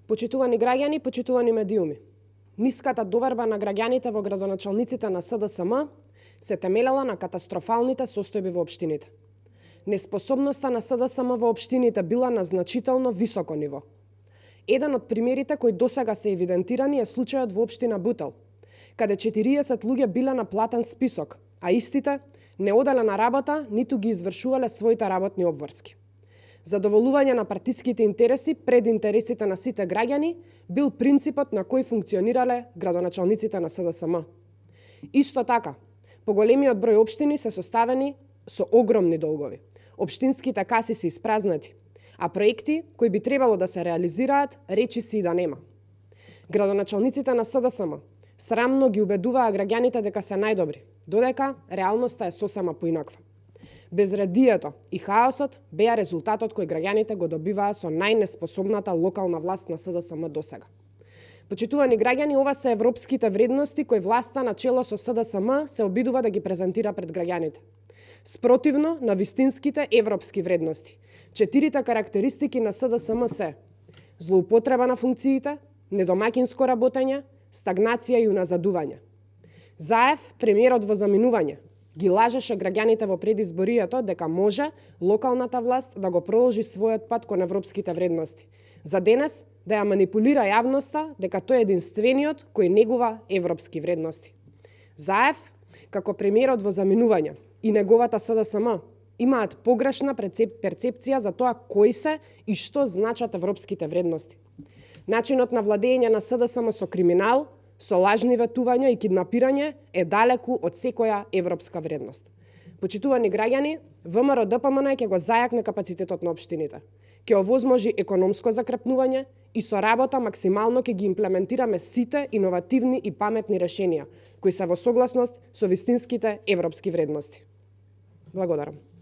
Почитувани граѓани, почитувани медиуми. Ниската доверба на граѓаните во градоначалниците на СДСМ се темелела на катастрофалните состојби во општините. Неспособноста на СДСМ во општините била на значително високо ниво. Еден од примерите кои досега се евидентирани е случајот во општина Бутел, каде 40 луѓе биле на платен список, а истите не оделе на работа, ниту ги извршувале своите работни обврски. Задоволување на партиските интереси пред интересите на сите граѓани бил принципот на кој функционирале градоначалниците на СДСМ. Исто така, поголемиот број општини се составени со огромни долгови. Општинските каси се испразнати, а проекти кои би требало да се реализираат, речиси и да нема. Градоначалниците на СДСМ срамно ги убедуваа граѓаните дека се најдобри, додека реалноста е сосема поинаква. Безредието и хаосот беа резултатот кој граѓаните го добиваа со најнеспособната локална власт на СДСМ досега. Почитувани граѓани, ова се европските вредности кои власта на чело со СДСМ се обидува да ги презентира пред граѓаните. Спротивно на вистинските европски вредности. 4 карактеристики на СДСМ се: злоупотреба на функциите, недомакинско работење, стагнација и уназадување. Заев, премиерот во заминување, ги лажеше граѓаните во предизборието дека може локалната власт да го продолжи својот пат кон европските вредности. За денес да ја манипулира јавноста дека тој е единствениот кој негува европски вредности. Заев, како премиерот во заминување и неговата СДСМ имаат погрешна перцепција за тоа кои се и што значат европските вредности. Начинот на владење на СДСМ со криминал, со лажни ветувања и киднапирање е далеку од секоја европска вредност. Почитувани граѓани, ВМРО-ДПМН ќе го зајакне капацитетот на општините, ќе овозможи економско закрепнување и со работа максимално ќе ги имплементираме сите иновативни и паметни решенија, кои се во согласност со вистинските европски вредности. Благодарам.